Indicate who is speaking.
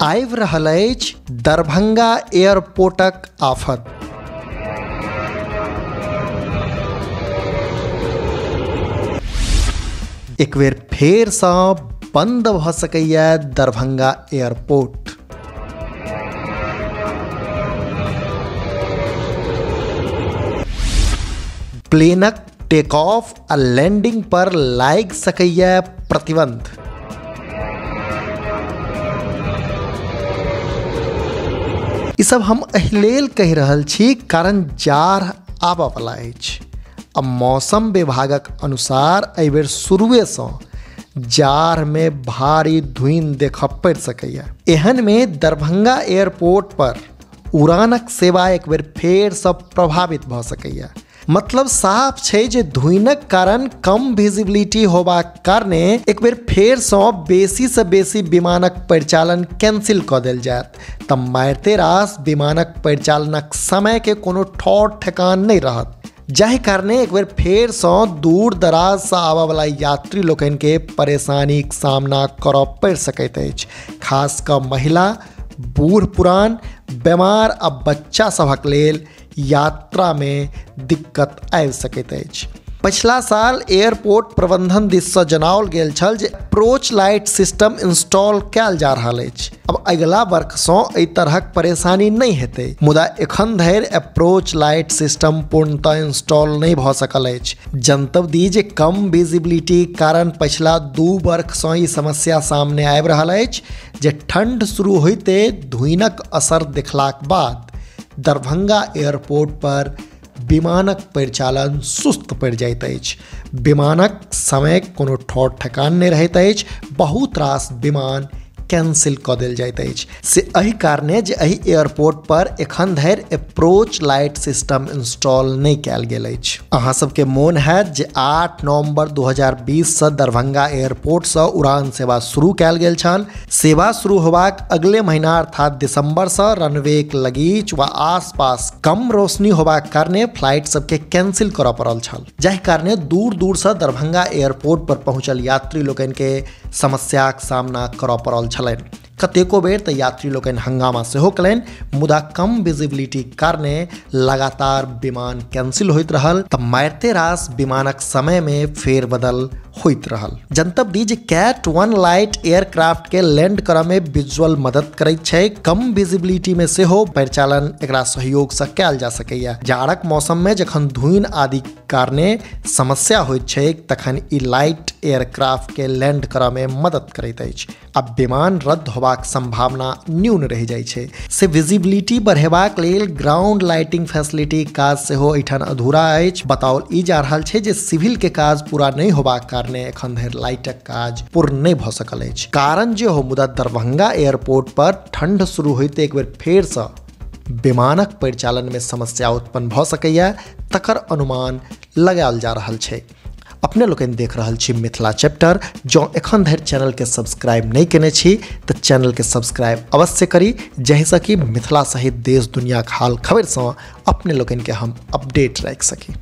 Speaker 1: आबि रहल अछि दरभंगा एयरपोर्टक आफत। एक बेर फेरसँ बंद भऽ सकैए दरभंगा एयरपोर्ट। प्लेनक टेक ऑफ आ लैंडिंग पर लागि सकैए प्रतिबंध। ई सब हम एहि लेल कहि रहल छी कारण जाड़ आबऽ वाला अछि आ मौसम विभागक अनुसार एहि बेर शुरुएसँ जाड़मे भारी धुइन देखऽ पड़ि सकैए। एहनमे दरभंगा एयरपोर्ट पर उड़ानक सेवा एक बेर फेरसँ प्रभावित भऽ सकैए। मतलब साफ छै जे धुइनक कारण कम विजिबिलिटी होबाक कारणे एक बेर फेरसँ बेसीसँ बेसी विमानक परिचालन कैंसिल कऽ देल जायत। तऽ मारिते रास विमानक परिचालनक समयके कोनो ठौर ठेकान नहि रहत, जाहि कारणे एक बेर फेरसँ दूर दराजसँ आबयवला यात्री लोकनिके परेशानीक सामना करऽ पड़ि सकैत अछि। खास कऽ महिला, बूढ़ पुरान, बेमार आ बच्चा सभक लेल यात्रामे दिक्कत आबि सकैत अछि। पछिला साल एयरपोर्ट प्रबंधन दिससँ जनाओल गेल छल जे अप्रोच लाइट सिस्टम इंस्टॉल कयल जा रहल अछि। अब अगिला वर्षसँ एहि तरहक परेशानी नहि हेतै, मुदा एखन धरि अप्रोच लाइट सिस्टम पूर्णतः इंस्टॉल नहि भऽ सकल अछि। जनतब दी जे कम विजिबिलिटी कारण पछिला 2 वर्षसँ ई समस्या सामने आबि रहल अछि जे ठंड शुरू होइते धुइनक असर देखलाक बाद दरभंगा एयरपोर्ट पर विमानक परिचालन सुस्त पड़ि जाइत अछि। विमानक समय कोनो ठौर ठेकान नहि रहैत अछि, बहुत रास विमान कैंसिल कऽ देल जाइत अछि। से एहि कारणे जे एहि एयरपोर्ट पर एखन धरि अप्रोच लाइट सिस्टम इंस्टॉल नहि कयल गेल अछि। अहाँ सबके मोन हैत जे 8 नवंबर 2020 दरभंगा एयरपोर्टसँ उड़ान सेवा शुरू कयल गेल छल। सेवा शुरू होबाक अगले महीना अर्थात दिसंबरसँ रनवेक लगीच वा आसपास कम रोशनी होबाक कारणे फ्लाइट सबके कैंसिल करऽ पड़ल छल, जाहि कारणे दूर दूरसँ दरभंगा एयरपोर्ट पर पहुँचल यात्री लोकनिके समस्याक सामना करऽ पड़ल छलनि। कतेको बेर तऽ यात्री लोकनि हंगामा सेहो कयलनि, मुदा कम विजिबिलिटी कारणे लगातार विमान कैंसिल होइत रहल तऽ मारिते रास विमानक समयमे फेरबदल होइत रहल। जनतब दी जे कैट 1 लाइट एयरक्राफ्ट के लैंड करऽमे विजुअल मदद करैत छै। कम विजिबिलिटीमे सेहो परिचालन एकरा सहयोगसँ कयल जा सकैए। जाड़क मौसममे जखन धुइन आदि कारणे समस्या होइत छै तखन ई लाइट एयरक्राफ्ट के लैंड करऽमे मदद करैत अछि आ विमान रद्द होबाक संभावना न्यून रहि जाइ छै। से विजिबिलिटी बढ़ेबाक लेल ग्राउंड लाइटिंग फैसिलिटी काज सेहो एहिठाम अधूरा अछि। बताओल ई जा रहल छै जे सिविल के काज पूरा नहि होबाक कारणे एखन धरि लाइटक काज पूर्ण नहि भऽ सकल अछि। कारण जे हो, मुदा दरभंगा एयरपोर्ट पर ठंड शुरू होइते एक बेर फेरसँ विमानक परिचालनमे समस्या उत्पन्न भऽ सकैए, तकर अनुमान लगायल जा रहल छै। अपने लोकनि देख रहल छी मिथिला चैप्टर। जँ एखन धरि चैनलके सब्सक्राइब नहि केने छी तऽ चैनलके सब्सक्राइब अवश्य करी, जाहिसँ कि मिथिला सहित देश दुनियाक हाल खबरिसँ अपने लोकनिके हम अपडेट राखि सकी।